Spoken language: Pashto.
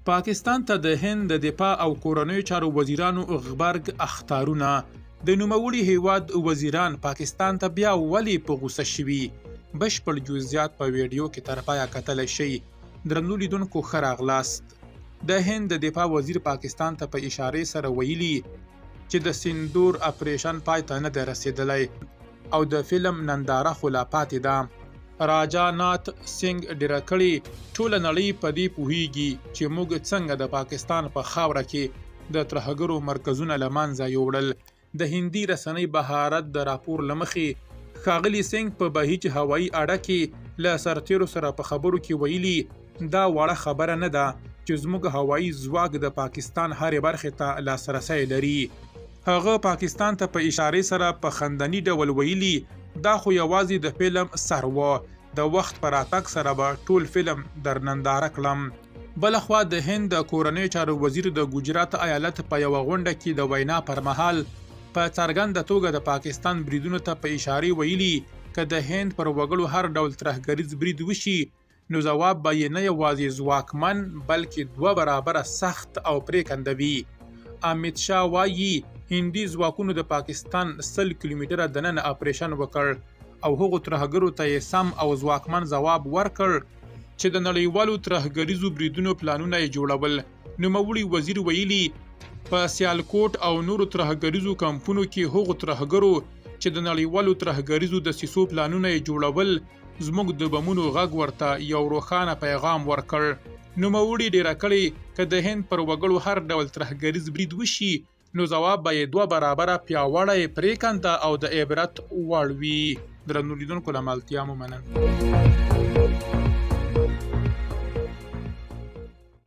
پاکستان ته د هند د دفاع او کورنیو چارو وزیرانو غبرګ اخطارونه. د نوموړي هیواد وزیران پاکستان ته بیا ولې په غوسه شوي؟ بشپړ جزئیات په ویډیو کې تر پایه کتلی شئ. درنو لیدونکو، ښه راغلاست. د هند د دفاع وزیر پاکستان ته په اشارې سره ویلي چې د سندور اپریشن پای ته نه دی رسیدلی او د فلم ننداره خو لا پاتې ده. راجا نات سینګ ډیره کړې، ټوله نړۍ په دې پوهیږي چې موږ څنګه د پاکستان په خاوره کې د ترهګرو مرکزونه له منځه یوړل. د هندي رسنۍ بهارت د راپور له مخې، ښاغلي سینګ په بهیج هوایي اډه کې له سرتیرو سره په خبرو کې ویلي، دا وړه خبره نه ده چې زموږ هوایي ځواک د پاکستان هرې برخې ته لاسرسی لري. هغه پاکستان ته په اشارې سره په خندني ډول ویلي، دا خو یوازې د فلم سر و، د وخت په راتګ سره به ټول فلم در ننداره کړم. بل خوا د هند د کورنیو چارو وزیر د ګجرات ایالت په یوه غونډه کې د وینا پر مهال په څرګنده توګه د پاکستان بریدونو ته په اشارې ویلي، که د هند پر وګړو هر ډول ترهګریز برید وشي، نو ځواب به یې نه یوازې ځواکمن بلکې دوه برابره سخت او پرېکنده وي. امیت شاه وايي، هندي ځواکونو د پاکستان 100 کیلومتره دننه اپریشن وکړ او هغو ترهګرو ته یې سم او ځواکمن ځواب ورکړ چې د نړیوالو ترهګریزو بریدونو پلانونه یې جوړول. نوموړي وزیر ویلي، په سیالکوټ او نورو ترهګریزو کمپونو کې هغو ترهګرو چې د نړیوالو ترهګریزو دسیسو پلانونه یې جوړول، زموږ د بمونو غږ ورته یو روښانه پیغام ورکړ. نوموړي ډیره کړې، که د هند پر وګړو هر ډول ترهګریز برید وشي، نو ځواب به یې دوه برابره پیاوړی، پرېکنده او د عبرت وړ وي. درنو لیدونکو، له ملتیا مو مننه.